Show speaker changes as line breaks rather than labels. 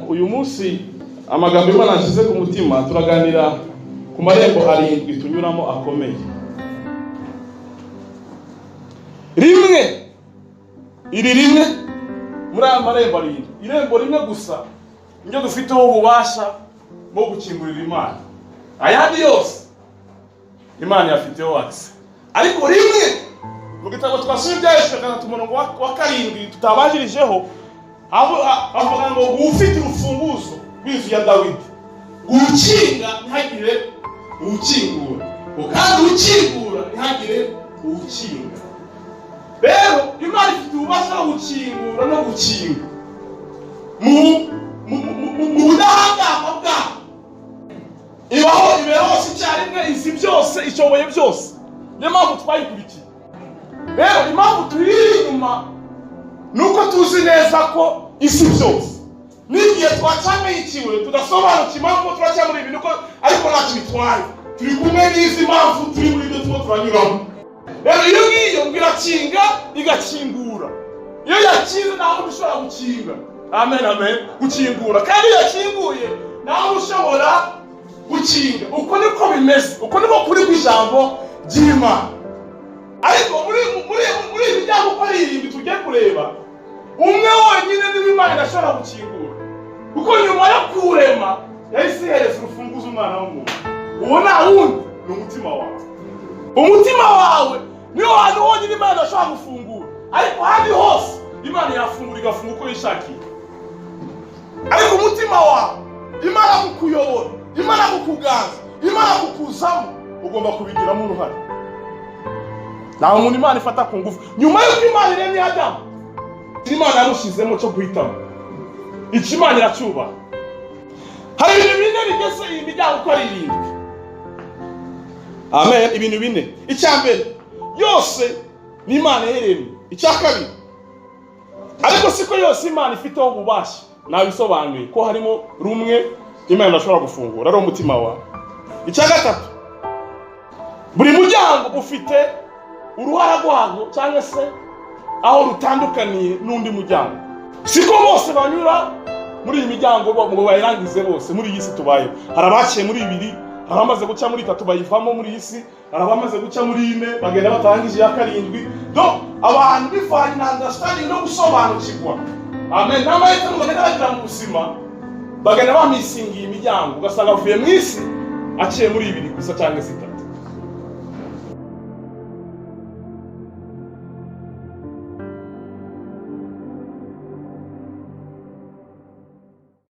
Uyu munsi amagambo Imana yashyize ku mutima, turaganira ku marembo arindwi tunyuramo akomeye. Rimwe, iri rimwe muri aya marembo arindwi, irembo rimwe gusa niryo dufiteho ububasha bwo gukingurira Imana. Ayandi yose Imana yafiteho access, ariko rimwe mu gitabo twasomye, Ibyahishwe 3, umurongo wa 7 tutabanjirijeho, avuga ngo ufite urufunguzo rw'inzu ya Dawidi, uwukinga ntihagire uwukingura, kandi uwukingura ntihagire uwukinga. Rero Imana ifite ububasha bwo gukingura no gukinga mu budahangarwa bwayo. Ibaho, ibera hose icyarimwe, izi byose, ishoboye byose. Niyo mpamvu twayikurikiye. Rero impamvu tuyiri inyuma ni uko tuzi neza ko isi byose, n'igihe twacanganyukiwe, tudasobanukiwe impamvu turacya muri ibi, nuko ariko ntacyo bitwaye, turi kumwe n'izi mpamvu turi muri ibyo turimo turanyuramo. Rero iyo ngiyo ngo irakinga, igakingura. Iyo yakinze, nta wundi ushobora gukinga. Amen, amen. Gukingura, kandi iyo yakinguye, nta wundi ushobora gukinga. Uko niko bimeze, uko niko kuri kw'ijambo ry'Imana. Ariko muri ibi miryango uko ari irindwi tugiye kureba, umwe wonyine niwe Imana idashobora gukingura, kuko nyuma yo kurema yahise ihereza urufunguzo umwana w'umuntu. Uwo nta wundi, ni umutima wawe. Umutima wawe niwo hantu honyine Imana idashobora gufungura, ariko ahandi hose Imana yafungura, igafunga uko yishakiye. Ariko umutima wawe, Imana kukuyobora, Imana kukuganza, Imana kukuzamo, ugomba kubigiramo uruhare. Nta muntu Imana ifata ku ngufu. Nyuma y'uko Imana iremye Adamu, Imana yamushyizemo cyo guhitamo. Icyo Imana iracyubaha. Hari ibintu bine bigeze iyi miryango uko ari irindwi. Amen. Ibintu bine. Icya mbere, yose ni Imana yaremye. Icya kabiri, ariko siko yose Imana ifiteho ububasha. Nabisobanuye ko harimo rumwe Imana idashobora gufungura, ari umutima wawe. Icya gatatu, buri muryango ufite uruhara rwawo cyangwa se aho rutandukaniye n'undi muryango. Siko bose banyura muri iyi miryango ngo bayirangize bose. Muri iyi si tubayeho, hari abaciye muri ibiri, hari abamaze guca muri itatu bayivamo muri iyi si, hari abamaze guca muri ine bagenda batangije iya karindwi. Do abantu bivanye na understanding no gusobanukirwa, amen, n'amahitamo bagenda bagira mu buzima, bagenda bamisingiye imiryango, ugasanga avuye mu isi aciye muri ibiri gusa cyangwa se itatu.